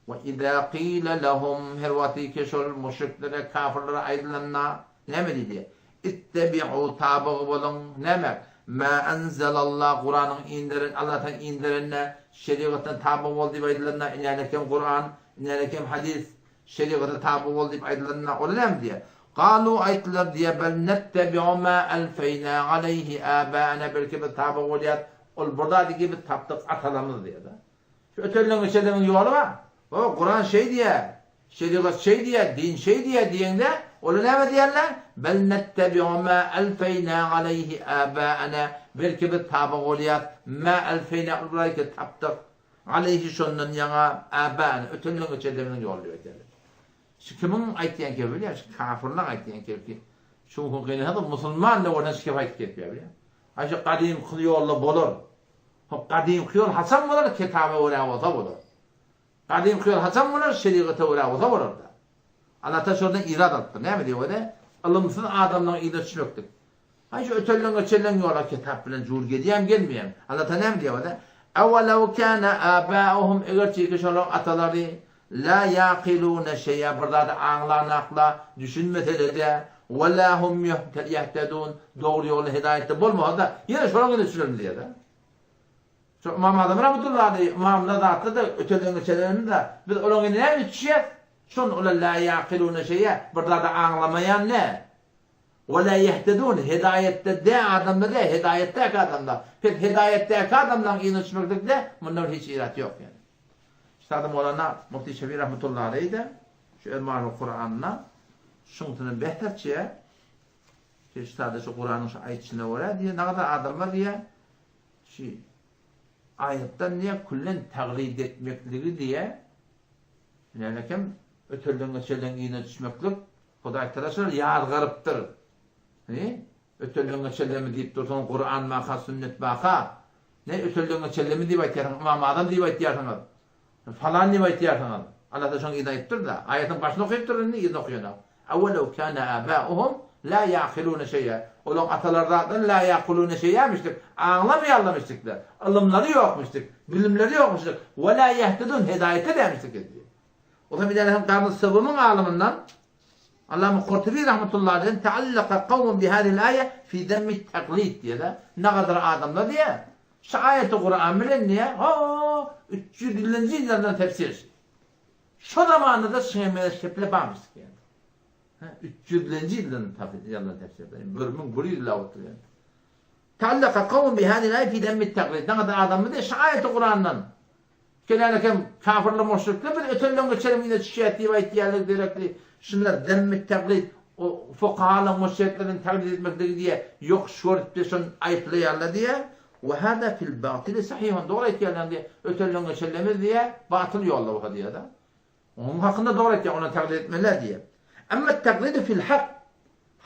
Wa iza qila lahum her wagtyky şol müşriklere, kafirlere aýdylanda näme diýilýär? Ittebi'u tabygy boluň, näme? Ma anzalallah Kuranyň inderen, Allahdan inderenine, şerigatdan tabygy bol diýip aýdylanda, inänekem Kuran, inänekem hadys, Şerigata taby bol diýip aýdylanda olar näme diýýär? Galu aýtdylar diýýär, bel nettebi'u ma elfeýna aleýhi äbäena belki biz taby bolýas ol bir zady ki biz tapdyk atalarymyz diýýär-de. Şu ötenleň geçenleň ýoly bar. Baba Kuran şeý diýýär, şerigat şeý diýýär, din şeý diýýär diýeňde olar näme diýýärler? Bel nettebi'u ma elfeýna aleýhi äbäena belki biz taby bolýas ma elfeýna ol bir zady ki tapdyk Aleýhi şondan ýaňa äbäni ötenleň geçenleriniň ýoly diýip aýdýarlar. Şu kimiň aýtýan kebi bilýäň, şu kafirleň aýtýan kebi ki, şu gün gynansa-da musulman da bolsa şu kebi aýtyp gelipýär bilýäň. Aý şu gadymky ýolda bolar. Hop gadymky ýol haçan bolar kitaba görä bolsa bolar. Gadymky ýol haçan bolar şerigata görä bolsa bolar-da. Allatagala şondan irad alypdyr. Näme diýip özi? Ylymsyz adamlaryň yzyna düşmeklik. Haý şu ötenleň geçenleň ýola kitap bilen jur gelýämi gelmeýämi? Allatagala näme diýýär özi? Awalaw kana abauhum egerçi ki şolaryň atalary la ýaqilune şeýa bir zady aňlanakla düşünmeselede we la hum ýehtedun dogry ýola hidaýatda bolmasa-da ýene şolaryň yzyna düşerin diýýär-de. Şu Ymam Azam rahmetullahi aleýh ymamlar zatlar-da ötenleň geçenlerimiz-de biz olaryň yzyna näme düşýäs? Şon olar la ýaqilune şeýa bir zady aňlamaýan ne? Ve la ýehtedun, hedaýetde dä adamlar dä, hedaýetdäki adamlar. Pes hedaýetdäki adamlaryň yzyna düşmeklik dä, mundan bir hiç irat ýok ýani. Üstady Mowlana Mufti Şefi rahmetullahi aleýh-de şu Enwarul Kuranda şuňsyny bäh açýar. Ki üstady şu Kuranyň şu aýtşyna görä diýýär, nagada adamlar diýýär, şu aýatdan diýýär, küllen taglid etmekligi diýýär, näme ötelden geçelden yzyna düşmeklik Hudaý Tagala şolar ýazgarypdyr. Hany, ötelden geçellemi diýip dursaň, Kuran baka, sünnet baka. Ne ötelden geçellemi diýip aýtýarsyňyz, Ymam Azam diýip aýtýarsyňyz. Falan diýip aýtýarsyňyz. Allah Tagala şoň yzyny aýtdyr-da. Aýatyň başyny okypdyr, indi yzyny okaýanok. Awalaw kana abauhum la yaqiluna şeý'a. Olaň atalary zatdan la yaquluna şeý'amişdik, aňlamaýarlarmyşdyklar. Ylymlary ýokmuşdyk, bilimleri ýokmuşdyk. Wa la yehtedun hedaýete dälmişdik diýdi. Olam bilen hem Garny Sywymyň alymyndan Allama Kurtubi rahmetullahi aleyh teallaka kawmun bi hadihil aýe fi zemmi taklid diýýär-de. Nagadar adamlar diýýär. Şu aýaty Kuran bilen diýýär. Ho, 300-nji ýyllardan tefsir. Şo zamanda-da şuňa meňzeş gepler barmyş diýýär. Ha, 300-nji ýyldan ýazylan tefsir. 1100 ýyl oturýar. Teallaka kawmun bi hadihil aýe fi zemmi taklid. Nagadar adamlar diýýär, şu aýaty Kurandan Gelýän eken kafirler müşrikler biz ötenleň geçeniň yzyna düşýäs diýip aýtýarlar gerekli şunlar zemmi taklid o fukahalaryň müşrikleriň taklid etmekligi diýe ýokuş görüpdi şony aýyplaýarlar diýe we hada fil batyli sahihun dogry aýtýarlar diýe ötenleň geçenlerimiz diýe batyl ýolda bolsa diýe-de Onuň hakynda dogry aýtýar, ony taklid etmeliler diýýär. Emma taklidu fil hak,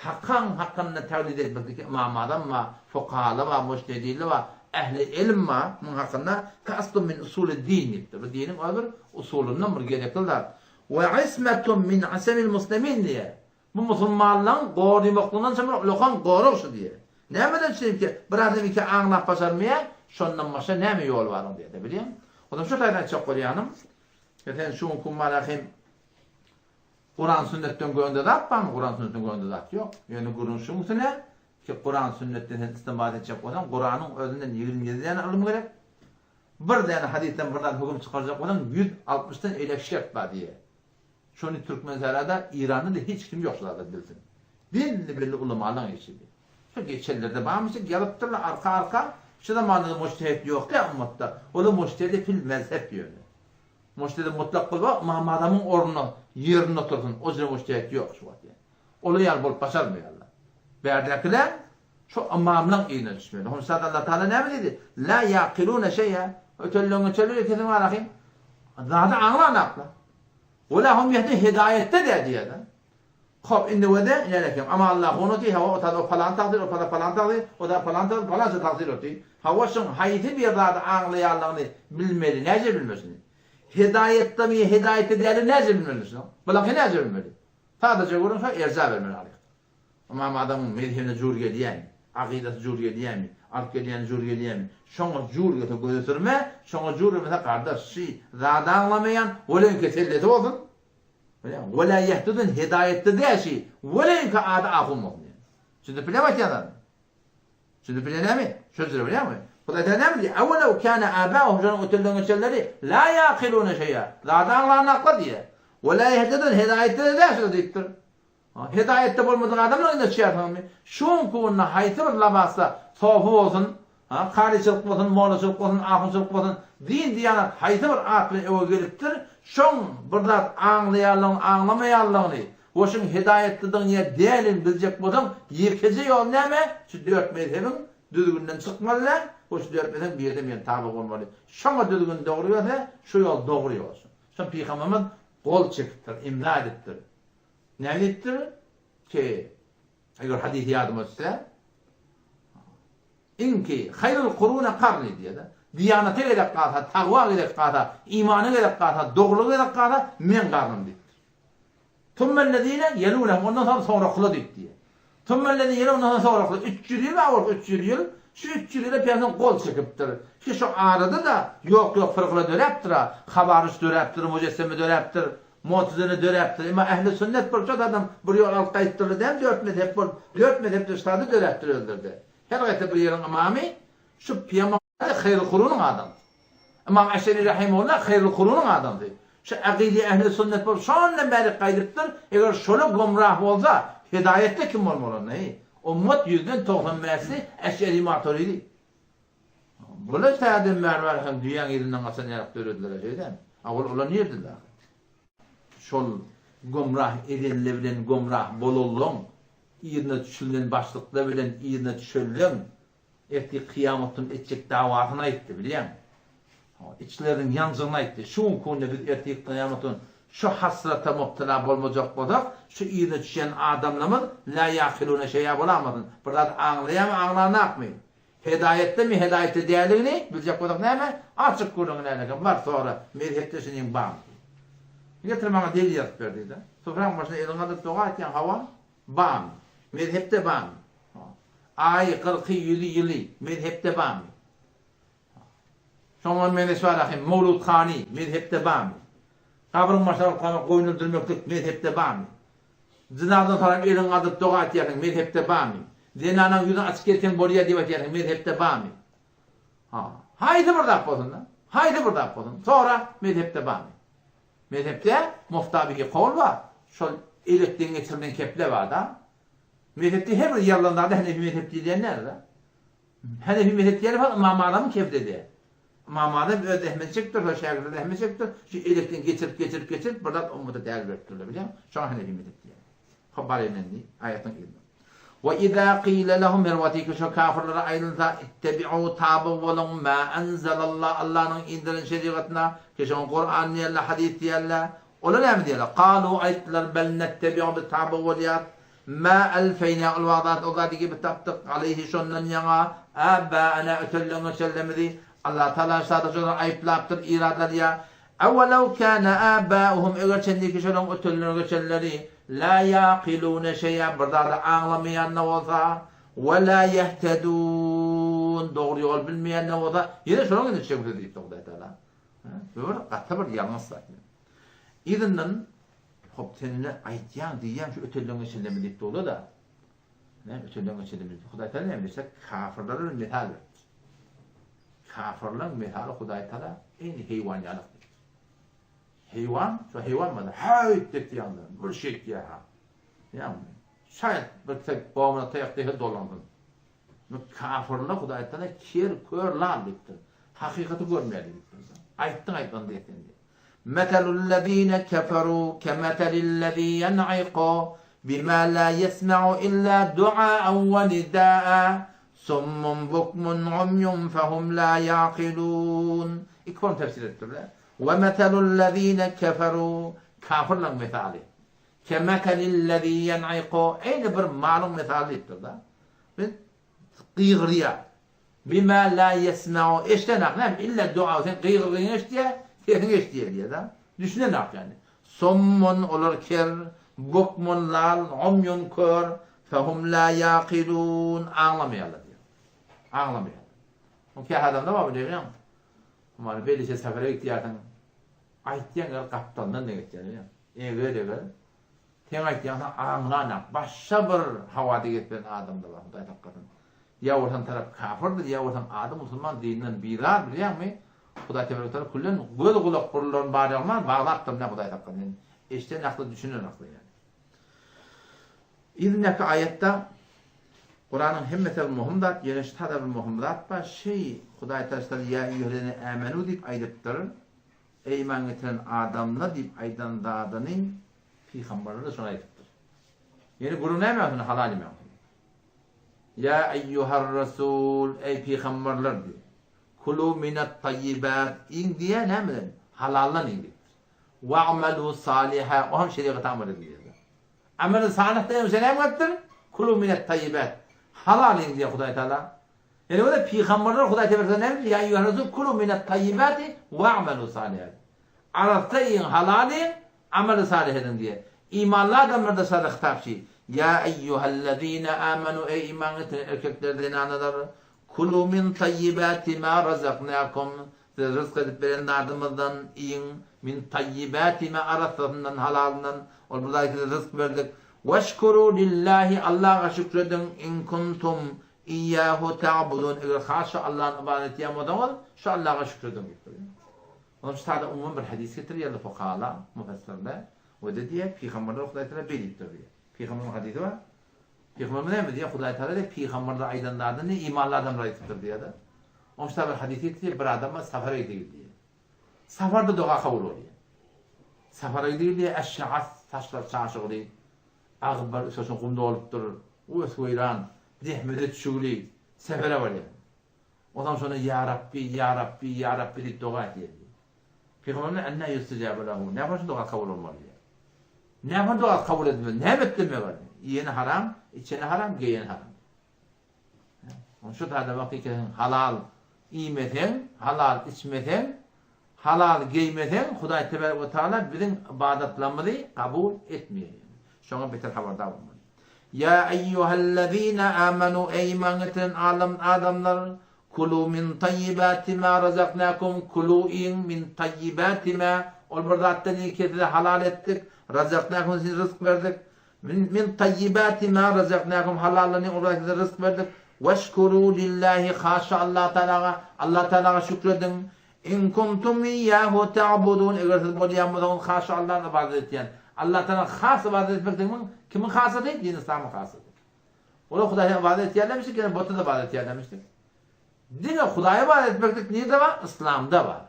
hakyň hakynda taklid etmeklik Ymam Azam bar, fukahalar bar, mujtehidler bar, ähli ylym bar, munuň hakynda fe aslun min usulid din diýipdir. Bu diniň öz bir usulyndan bir gerekli zat. We ismetun min isemil muslimin diýýär. Bu musulmanlaryň gorymaklygyndan soň bir ullakan gorag şu diýýär. Nämeden çünki bir adam iki aňlap başarmaýar, şondan başga näme ýoly bar oň diýýär-de, bilýäňmi? Onsoň şu taýdan aýtjak bolýanym, Sen şu günki mana hem Kuran sünnetden göňde zat barmy? Kuran sünnetden göňde zat ýok. Ýöne gürrüň şuň üstüne ki Kuran sünnetden sen istinbat etjek bolsaň, Kuranyň özünden 27 däne ylym gerek. Bir däne hadysdan bir zat höküm çykarjak bolsaň 160 dan eýläk şert bar diýýär. Şony Türkmensährada, Iranda-da hiç kim ýok şu zatlary bilsin. Belli-belli ulamalaň işi bi. Şo geçenlerde barmyş diýip ýazypdyrlar arka-arka. Şu zamanda-da mujtehit ýok dä ummatda. Olar mujtehidi fil mezhep ýöne. Mujtehidi mutlak bolsa Ymam Azamyň ornuna, ýerinde otursyn. O jüre mujtehit ýok şu wagt ýa. Olar ýaly bolup başarmaýarlar. Bärdäkiler şu ymamlaň yzyna düşmeli. Honşada Allah Taala näme diýdi? La ýaqilune şeý'a. Ötenleň geçenler ikisiniň arasy zady aňlanaklar. Wela hum ýehdi hidaýetde dä diýýär. Hop indi wede nälekem. Ama Allah onuty hawa o o palan tagsyr o pada palan tagsyr o da palan tagsyr palança tagsyr oty. Hawa şuň haýsy bir zady aňlaýanlygyny bilmeli. Näce bilmesini? Hidaýetdemi hidaýetde däli näce bilmeli şuň? Bulaňky näce bilmeli? Sadaja görüň şo erja bermeli alyk. Ymam Adamyň mezhebine jur gelýämi? Akydasy jur gelýämi? Alyp gelýäni jur gelýämi? Şoňa jur gelse göze sürme, şoňa jur gelmese gardaş, şi zady aňlamaýan weleňki sellesi bolsun. Bilýäňmi? Wela ýehtedun hidaýetde däl şi, weleňki ady ahun bolsun diýen. Düşünip bilýäňmi aýtýan zadymy? Düşünip bilýänämi? Şo jüre bilýäňmi? Hudaý Taala näme diýýär? Awelew kana abauhum şonuň ötenleň geçenleri la ýaqilune şeýa. Zady aňlanaklar diýýär. Wela ýehtedun hidaýetde däl şo diýipdir. Hidaýatda bolmadyk adamlar indi çykarsyňmy? Şuň kunda haýsy bir labasda sofy bolsun, ha, karyçylyk bolsun, mollaçylyk bolsun, ahunçylyk bolsun, din diýanat haýsy bir at bilen öe gelipdir, şoň bir zat aňlaýanlygyny, aňlamaýanlygyny we şuň hidaýatlydygyny ýa däldigini biljek bolsaň, ýekeje ýol näme? Şu dört mezhebiň düzgüninden çykmaly däl we şu dört mezhebiň birine birine taby bolmaly. Şoňa düzgün dogry gelse, şu ýol dogry ýol. Şoň pygamberimiz gol çekipdir, imza edipdir. Näme diýipdir? Ki, eger hadys ýadyma düşse, Iňki haýrul kuruna karni diýýär-de. Diýanata gerek galsa, tagwa gerek galsa, imana gerek galsa, dogrulyga gerek galsa, meň garnym diýipdir. Tummellezine ýelunehum ondan soň soňrakylar diýip diýýär. Tummellezine ýelunehum ondan soň soňrakylar 300 ýyl bar bolsa 300 ýyl, şu 300 ýyla pygamber gol çekipdir. Ki şu arada-da ýok-ýok fyrkalar döräpdir-a, hawaryç döräpdir, mujesseme döräpdir. Mutezile döräpdir. Emma ähli sünnet bolup şo adam bir ýol alyp gaýtdyrlar däl dört mezhep bolup, dört mezhepde ştady döräpdir özleride. Her gaýta bir ýeriň ymamy şu pygamber haýrul kurunyň adamsy. Ymam Eşeri rahimehullah haýrul kurunyň adamsy. Şu akydy ähli sünnet bolup şondan bärik gaýdypdyr. Eger şola gomrah bolsa hidaýetde kim bolmaly onda heý. Ummat ýüzden 95 bäşi Eşeri Maturidi. Bular täzeden bäri bäri hem düýäň yzyndan gaçan ýarak dörediler-ä şeýdämi? A ol olar nirediler ahyry? Şol gomrah edenler bilen gomrah bolanlaň, yzyna düşülen başlyklar bilen yzyna düşenleň ertir kyýamat gün etjek dawasyny aýtdy, bilýäňmi? Içleriniň ýanjygyny aýtdy. Şu günki günde biz ertir kyýamat gün şu hasrata mubtala bolmajak bolsak, şu yzyna düşýän adamlarymyz la ýakilune şeýa bolamasyn. Bir zat aňlaýarmy, aňlanakmy? Hedaýetdemi, hedaýetde däldigini biljek bolsak näme? Açyk gürrüňi nälekem, bar sora, mezhepde şunyň barmy diý. Getir maňa delil ýazyp ber diý-de. Supraň başyna eliňi galdyryp doga etýäň, hawa, barmy? Mezhepde barmy? Aýy, kyrky, ýüzi, ýyly, mezhepde barmy? Şoňa meňzeş bar ahim, Mowlud hany, mezhepde barmy? Gabryň başyna baryp gamak goýun öldürmeklik mezhepde barmy? Jynazdan soram eliňi galdyryp doga etýärsiň, mezhepde barmy? Zenanaň ýüzüni açyk gezseň bolýar diýip aýtýarsyň, mezhepde barmy? Ha, haýsy bir zat bolsun-da, haýsy bir zat bolsun, sora, mezhepde barmy? Mezhepde mufta bihi kawl bar, şol elekden geçirilen keple bar-da. Mezhepde her bir ýazylan zada henefi mezhep diýilýän däl-de. Henefi mezhep diýýän fakt Ymam Azamyň kebzedi. Ymam Azam öz zähmeti çekipdir, şol şägirtleri zähmet çekipdir. Şu elekden geçirip, geçirip, geçirip bir zat ummata däl beripdirler, bilýäňmi? Şoňa henefi mezhep diýýär. Hop bar indi aýatyň yzyna. Wa iza qila lahum her wagty ki şo kafirlere aýdylsa ittebi'u taby boluň ma anzalallah Allanyň indiren şerigatyna ki şoňa Kuran diýerler, hadys diýerler. Olar näme diýerler? Kalu aýtdylar bel nettebi'u biz taby bolýas. Mä elfeýnä ol wagt o zady gibi tapdyk, aleýhi şondan ýaňa, äbäenä ötelleň-öçellemidi, Allatagala şada şolary aýyplapdyr, irad alýar. Ewelew kâne âbâuhum eger çenliki şolaryň ötelleri-geçenleri lâ ýakilûne şeý'a bir zady aňlamaýan-da bolsa, we lâ ýehtedûn dogry ýol bilmeýän-de bolsa, ýene şolaryň ýüzüne düşjek söz diýipdir Hudaýtagala. Bu bir gaty bir ýalňyş zat. Yzyndan Hop sen ine aýtýaň diýýäň şu ötelleň içindemi diýip durda-da. Näme ötelleň içindemi diýip. Hudaý taala näme diýse kafirlere bir mysal beripdir. Kafirleň mesaly Hudaý Taala eýni heýwan ýalyk diýipdir. Heýwan, şo heýwan bolsa häýt diýip ýaňdan bir şeýtýär ha. Ýagny şaýat bir tek bomuna taýak degse dolansyn. Bu kafirler Hudaý Taala ker, kör, lal diýipdir. Hakykaty görmeýär diýipdir. Aýtdyň aýtmadyň diýip sen diýip. Meselul-lezine keferu kemeselil-lezi ýen'iku bima la ýesme'u illa du'a'an we nida'a summun bukmun umýun fehum la ýa'kilun. Iki form tefsir edipdirler. We meselul-lezine keferu kafirleň mesaly. Kemeselil-lezi ýen'iku eýni bir malyň mesaly diýipdir-de. Biz gygyrýar. Bima la ýesmeu eşdenak näme illa dua sen gygyrgyňy eşdýär, sesiňi eşdýär diýýär-de. Düşünenak ýagny. Summun olar ker, bukmun lal, umýun kör, fehum la ýakilun aňlamaýarlar diýýär. Aňlamaýarlar. O käbir adamlar bar bilýäňmi? Mana beýle sefere gitýärsiň. Aýtýan ýaly gapdalyndan ne geçýär bilýäňmi? Eger-eger Seň aýtýaňyň aňlanak başga bir hawada gezip adamda bar Hudaý saklasyn. Ýa bolsaň tarap kafyrdyr ýa bolsaň ady musulman dininden bizar bilýäňmi Hudaý tebarek taala küllen göz gulak burunlaryny bar ýagman baglapdyr menä Hudaý saklasyn indi eşden akly düşünen akly ýaly. Yzyndaky aýatda Kuranyň hemmesi bir möhüm zat ýöne şu tada bir möhüm zat bar şeý Hudaý taala ýa eýýuhellezine ämenu diýip aýdypdyr Eý iman getiren adamlar diýip aýdan zadyny pygamberler-de şony aýdypdyr. Ýöne gürrüň näme şonda halal iýmek hakynda. Ýa eýýuhar rasul eý pygamberler diýip. Kulu minat taýýibat iýiň diýýär nämeden? Halaldan iýiň diýipdir. Wa'malu saliha o hem şerigata amal ediň diýýär. Ameli salyh diýen şe näme gelipdir? Kulu minat taýýibat. Halal iýiň diýýär Hudaý Taala. Ýene bolsa pygamberler Hudaý tebaraka näme diýýär? Ýa eýýuhar rasul kulu minat taýýibati wa'malu salihat. Arassa iýiň, halal iýiň, ameli salyh ediň diýýär. Imanly adamlarda şeýle hitap şi, Ýa eýýuhellezine amanu eý iman getiren erkekler, zenanalar, kulu min taýýibati ma razaknakum size ryzk edip beren zadymyzdan iýiň, min taýýibati ma arassasyndan, halalyndan, ol bir zady size ryzk berdik. Weşkuru lillahi Allaha şükrediň in kuntum Iýýahu ta'budun, eger has şu Allany ybadat etýän bolsaňyz, şu Allaha şükrediň diýipdir. Onuň üçin sada umumy bir hadys getirýärler fukahalar, müfessirler. O-da diýýär, pygamberler Hudaý Tagala beý diýipdir diýýär. Pygamberleriň hadysy bar. Pygamberimiz näme diýýär? Hudaý Tagala diýýär, pygamberler aýdan zadyny imanly adamlar aýdypdyr diýýär-de. Onuň üçin bir hadys getirýär, bir adam bar, safara gidip diýýär. Safarda doga kabul bolýar. Safara gidip diýýär, eşşaas saçlary çaşygly, Agyr bir üstaşyr gum dolupdyr. Ös-weýran, zähmete düşügli sefere barýar. Onsoň şonda Ýa Rabbi, Ýa Rabbi, Ýa Rabbi diýip doga etýär diýýär. Pygamberimiz Ennä ýustejabu lehu, näme üçin doga kabul bolmaz diýýär. Näme üçin doga kabul edilmez, näme etdi meger? Iýeni haram, içeni haram, geýeni haram. Onuň şu taýda wagt ekeniň halal iýmeseň, halal içmeseň, halal geýmeseň, Hudaý tebarek we taala biziň ybadatlarymyzy kabul etmeýär. Şoňa beter habardar bolmaly. Ýa eýýuhellezine amanu eý iman getiren alam adamlar kulu min taýýibati ma razaknakum kulu iýiň min taýýibati ma ol bir zatdan iýiň ki size halal etdik razaknakum size ryzk berdik Min taýýibati ma razaknakum halaldan iýiň, ol size ryzk berdik. Weşkuru lillahi haşa Allah Tagalaga, Allah Tagalaga şükrediň. In kuntum iyyahu ta'budun eger siz bolýan bolsaňyz haşa Allany ybadat etýän. Allah Tagala has ybadat etmek diýmek kimiň hasasy? Din yslamyň hasasy. Olar Hudaýa ybadat etýärlermişdik, ýöne buta da ybadat etýärlermişdik. Diňe Hudaýa ybadat etmeklik nirde bar? Yslamda bar.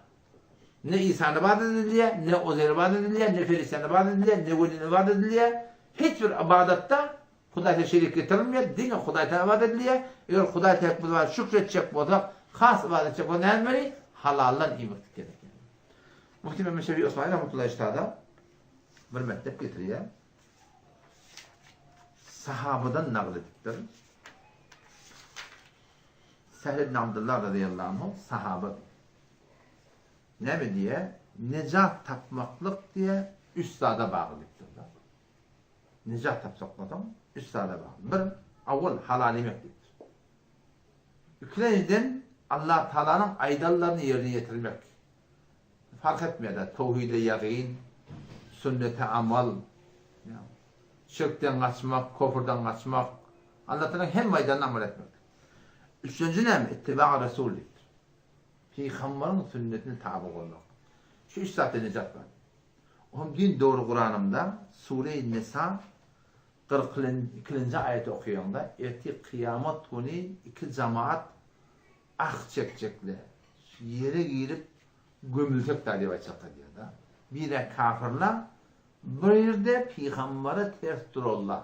Ne Isany ybadat edilýär, ne Uzeýre ybadat edilýär, ne perişdäni ybadat edilýär, ne welini ybadat edilýär. Hiç bir ybadatda Hudaýa şerik getirilmeýär, diňe Hudaýa ybadat edilýär. Eger Hudaýa tarap biz ybadat şükür etjek bolsak, has ybadat etjek bolsak näme etmeli? Halaldan iýmeklik gerek. Müfti Mehmet Şefi Osmani rahmetullahi üstada bir mekdep getirýär. Sahabadan nagyl edipdir. Sehl ibn Abdullah razyýallahu anhu sahaba. Näme diýýär? Nejat tapmaklyk diýýär, üç zada bagly diýipdir-de. Nejat tapjak bolsaň, üç zada bagly. Bir, awwal halal iýmek diýipdir. Ikilenjiden, Allah Tagalanyň aýdanlaryny ýerine ýetirmek. Fark etmeýär-de, towhide ýagyn, sünnete amal, şirkden gaçmak, kofrdan gaçmak, Allah Tagalanyň hemme aýdanyny amal etmek. Üçünji näme? Ittiba Resul diýipdir. Pygambaryň sünnetine taby bolmak. Şu üç zatda nejat bar. Ohm din dogry Kuranymda Sure-i Nisa 42-nji aýaty okaýaňda ertir kyýamat güni iki jamaat ah çekjekler. Ýere girip gömülsek da diýip aýtjaklar diýýär-de. Biri kafirler, bir-de pygambere ters duranlar.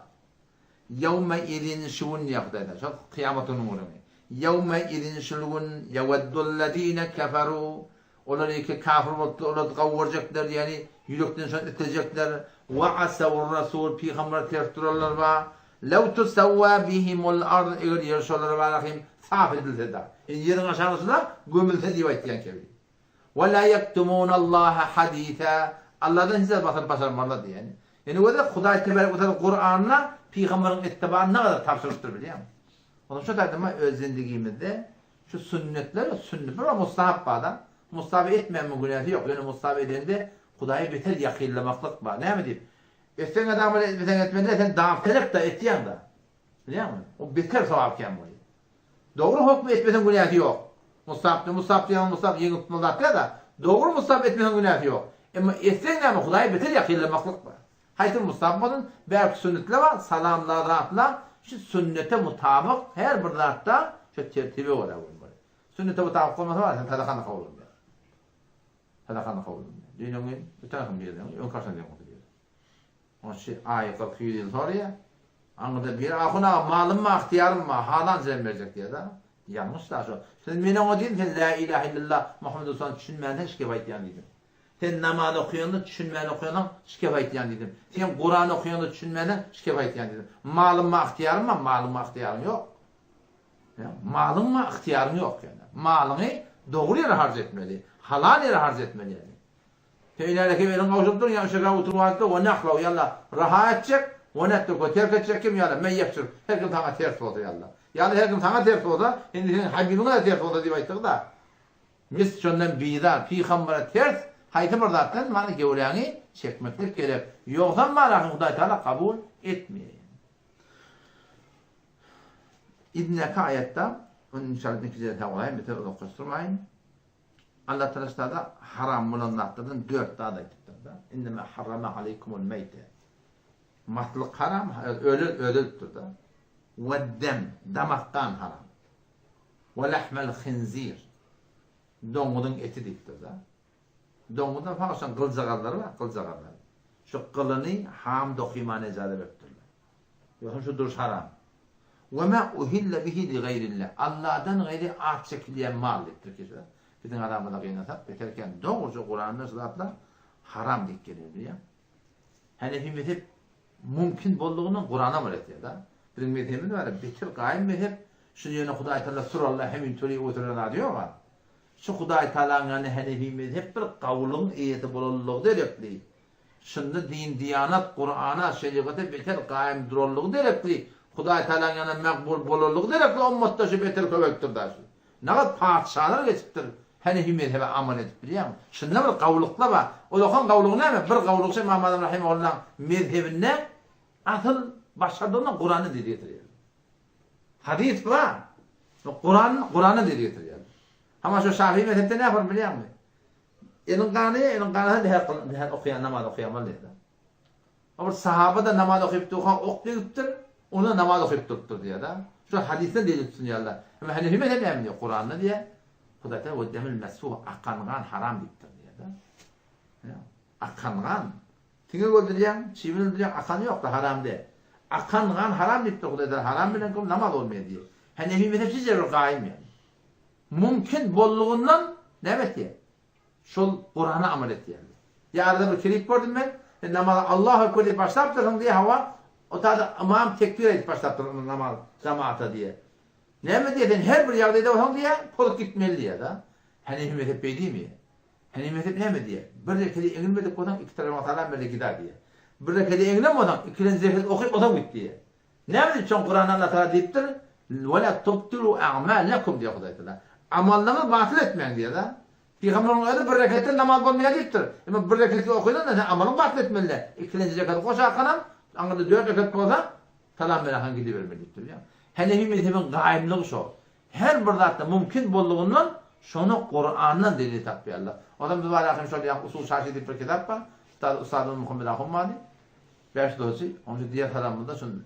Ýewme izin şu gün diýýär Hudaý Tagala. Şol kyýamat gününiň gürrüňi. Ýewme izin şul gün ýeweddul-lezine keferu Olar ýeke kafir bolupdyr, olar gawy görjekler, ýagny ýürekden şony islejekler. Wa asawur-rasul pygambere ters duranlar bar. Lew tusawwa bihimul ard eger ýer şolara bara hem sap edilse-de. Ýagny ýeriň aşagyna gömülse diýip aýtýan kebri. Wa la ýektumunallaha hadisa Allahdan hiç zat basyryp başarmazlar diýýän. Ýöne göze Hudaý tebarek we taala Kuranda pygamberiň ittibany nägadar tabşyrypdyr bilýäňmi? Onsoň şu taýda öz zindigimizde şu sünnetler sünnet bir mustahap bar-da. Mustahap etmeýän günäsi ýok. Ýöne mustahap edende Hudaýa beter ýakynlamaklyk bar. Näme diýip? Etseň adam etmeseň etmeli sen dawtelek-de etýäň-de. Bilýäňmi? O beter sogap kän bolýar. Dogry hokmy etmeseň günäsi ýok. Mustahap diýen mustahap diýen mustahap ýeňil tutmaly zat däl-de. Dogry mustahap etmeseň günäsi ýok. Emma etseň näme Hudaýa beter ýakynlamaklyk bar. Haýsy mustahap bolsun, bärki sünnetler bar, salamlar, zatlar, şu sünnete mutabyk her bir zatda şu tertibe görä bolmaly. Sünnete mutabyk bolmasa bar, sen sadakany kabul bolmaýar. Sadakany kabul bolmaýar. Düýn öňňin, öten agşam bir ýerde, öňki agşam diýen bolsa bir ýerde. Oňa aýy 40 ýyl soraýar. Aňyrda bir ahun aga malym bar, ygtyýarym bar, halan jem berjek diýýär-de. Ýalňyş da şo. Sen men oňa diýdim, sen la ilahe illallah Muhammed Resulullah düşünmän sen şikep aýtýaň diýdim. Sen namaz okaýanda düşünmän okaýansoň şikep aýtýaň diýdim. Sen Kuran okaýanda düşünmänsoň şikep aýtýaň diýdim. Malym bar, ygtyýarym bar, malyň bar, ygtyýaryň ýok. Malyň bar, ygtyýaryň ýok ýöne. Malyňy dogry ýere harç etmeli, halal ýere harç etmeli ýöne. Sen ileriki eliň gowşup dur, ýa şeker oturyp alypdyr, o nähli ýalla raha etjek, o nätdi terk etjek kim ýalla, men ýepjir, her kim saňa ters bolsa ýalla. Ýa-da her kim saňa ters bolsa, indi seniň habibiňe-de ters bolsa diýip aýtdyk-da. Mis şondan bizar, pygambere ters haýsy bir zatdan mana göwräňi çekmeklik gerek. Ýogsam marahyň Hudaý Tagala kabul etmeýär. Indiki aýatda, ony inşallah indiki jelsä goýaýyn, beter uzaklaşdyrmaýyn. Allah Tagala ştada haram bolan zatlardan dört zat aýdypdyr-da. Innema harrama aleýkumul meýte. Maslyk haram, ölen ölüpdir-da. We dem, damak gan haram. We lahmel hinzir. Doňuzyň eti diýipdir-da. Doňuzdan fagşan gyljagazlary bar, gyljagazlary. Şu gylyny ham dokymana ijaza beripdirler. Ýogsa şu duruş haram. We ma uhille bihi li gaýrillah. Allahdan gaýry at çekilýän mal diýipdir ki, biziň aramyzda gynasak beter eken. Dogruja Kuranda şu zatlar haram diýip gelýär bilýäň. Hanefi mezhep mümkin boldugyndan Kurana amal etýär-de. Biziň mezhebimiz bar, beter gaýym mezhep. Şuny ýöne Hudaý Taala suralla hemin töri oturan zady ýok-a. Şu Hudaý Taalaň ýany Hanefi mezhep bir gawulygyň eýesi bolanlygy derekli. Şunda din-diýanat, Kurana, şerigata beter gaýym duranlygy derekli, Hudaý Tagalaň ýanynda makbul bolanlygy derekli ummatda şu beter köpelipdir da şu. Nagat patyşalar geçipdir, Hanefi mezhebe amal edip bilýäňmi? Şunda bir gawulykla bar. Olakan gawulygy näme? Bir gawulygy şu Ymam Azam rahimehullaň mezhebinde asyl başardygyndan Kurany delil getirýär. Hadys bar. Kuran, Kurany delil getirýär. Hama şu Şafii mezhepde näme bar bilýäňmi? Eliň gany, eliň gany her her okaýan namaz okaýan boldy. O bir sahaba da namaz okyp durka ok degipdir, onda namaz okyp durupdyr diýýär-de. Şu hadysdan delil tutunýarlar. Emma Hanefi mezhebi näme diýýär? Kuranda diýýär, Hudaý Taala we demil mesfuh akan gan haram diýipdir diýýär-de. Akan gan. Siňek öldürýäň, çybyn öldürýäň, akan ýok-da haram däl. Akan gan haram diýipdir Hudaý Taala, haram bilen kylym namaz bolmaýar diýýär. Hanefi mezhep şeýle bir gaýym ýaly. Mümkin boldugyndan näme etýär? Şol Kurana amal etýär. Ýa arada bir klip gördüm men. Sen namaza Allahu Ekber diýip başlapdyrsyň diýýär, hawa, o taýda ymam tekbir aýdyp başlapdyr namaz jamaata diýýär. Näme diýýär, sen her bir ýagdaýda bolsaň diýýär, pozup gitmeli diýýär-de. Hanefi mezhep beý diýmeýär. Hanefi mezhep näme diýýär? Bir rekede eňilmedik bolsaň, iki tarapyňa salam ber-de gidä diýýär. Bir rekede eňilen bolsaň, ikilenji rekedi okyp onsoň git diýýär. Näme üçin Kuranda Allah Tagala diýipdir, Ve la tubtilu a'malakum diýýär Hudaý Tagala. Amallaryňyzy batyl etmäň diýýär-de. Pygamberiň özi bir reketden namaz bolmaýar diýipdir. Emma bir reketi okylan sen amalyňy batyl etmeli däl. Ikilenji reketi goşarkanam, aňyrda dört reket bolsa, salam bererkaň gidibermeli diýipdir. Hanefi mezhebiň gaýymlygy şo. Her bir zatda mümkin boldugyndan. Şony Kurandan delil tapýarlar. Ondan biz barýarkam şol ýaňky Usul Şaşy diýip bir kitap bar. Ustad Ustadymyz Muhammet ahun bardy. Bäş dosy, onuň şu diýen salamymyzda şun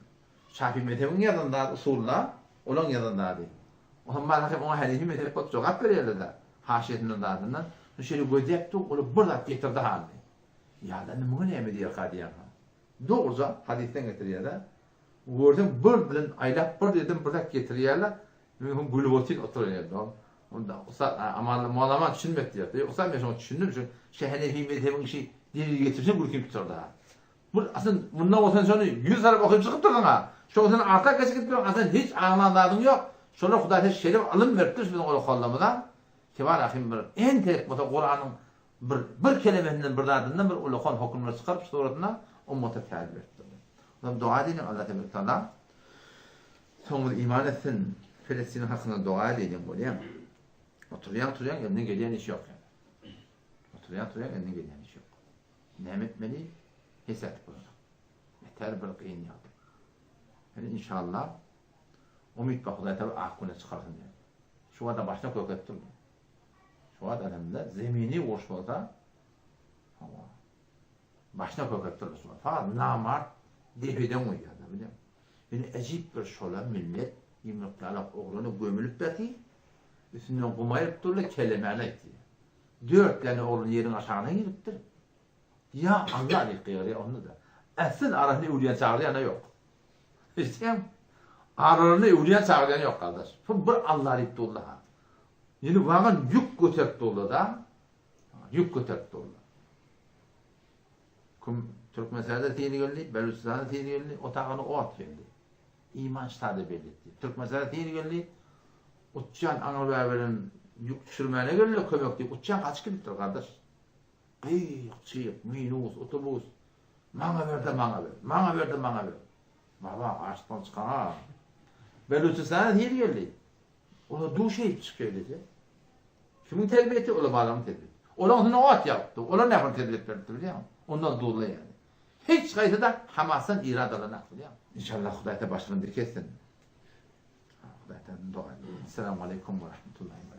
Şafi mezhebiň ýazan zady usulyna olaň ýazan zady. Ondan barýarkam oňa Hanefi mezhep bolup jogap berýärler-de, haşiýesinden zadyndan. Şun şeýle gözläp dur, olar bir zat getirdi hany. Ýa-da indi muňa näme diýerka diýýän. Dogruja hadysdan getirýär-de. Görseň bir bilen aýlap bir ýerden bir zat getirýärler. Men hem gülüp otyryn oturan ýerde. Onda ussat Amanly Molaman düşünmedi diýýär. Ýok ussat men şoňa düşündim. Şu Şehenefi mezhebiň işi delil getirseň gülkim tutar-da. Bu aslynda mundan bolsa şony 100 tarap okyp çykypdyrsyň ha. Şoň sen arka geçip gidip duran aslynda hiç aňlan zadyň ýok. Şolar Hudaý sen şeýle bir ylym beripdir şu biziň ol okallarymyza. Kibar ahim bir entek bolsa Kuranyň Bir bir kelemesinden bir zadyndan bir ulakan hökümler çykaryp şu suratynda ummata tälim beripdir. Ondan doga edeliň Allah tebarek taala soňumyz iman etsin. Felestiniň hakyna doga edeliň bolýar. Oturýaň turýaň elinden gelýän iş ýok ýa. Oturýaň turýaň elinden gelýän iş ýok. Näme etmeli? Hesap bolanok. Beter bir kyn ýagdaý. Ýöne inşallah umyt bar Hudaý taala ak güne çykarsyn diýip. Şu wada başyna kök edip durdy. Şu wagt adamda zemini uruş bolsa, hawa, başyna kökep durdy şu wagt. Fakat namart depeden goýýar-da, bilýäňmi? Ýöne ejip bir şola millet ýumrukýalak oglany gömülip ýatyr, üstünden gum aýryp durlar, kelemäni aýtýar. Dört däne oglan ýeriň aşagyna giripdir. Ýa Alla diýip gygyrýar onda-da. Ässil arasyny öwülýän çagyrýan-a ýok. Eşitýäňmi? Aralaryny öwülýän çagyrýan ýok gardaş. Şol bir Alla diýip durlar-ha. Ýöne wagon ýük göterip durlar-da. Ýük göterip durlar. Kim Türkmenistanda syny geldi, Belüçistanda syny geldi, o tagany ot geldi. Iman ştada belli etdi. Türkmenistanda syny geldi, uçýan aňry bäberen ýük düşürmäne geldi, kömek diýip uçýan gaçyp gidipdir gardaş. Gyýyk, çyýyk, minus, otobus. Maňa ber-de maňa ber. Maňa ber-de maňa ber. Baba, açlykdan çykan-a. Belüçistana syny geldi. Olar duş eýip çykýar diýse. Kimiň terbiýesi? Olar balamyň terbiýesi. Olaryň üstüne ot ýagypdy. Olar nähili terbiýe beripdi bilýäňmi? Ondan duzly ýaly. Hiç haýsy-da Hamasdan irad alanak bilýäňmi? Inşallah Hudaý ta başyny dik etsin. Hudaý ta doga edýän. Esselamu aleýkum we rahmetullahi.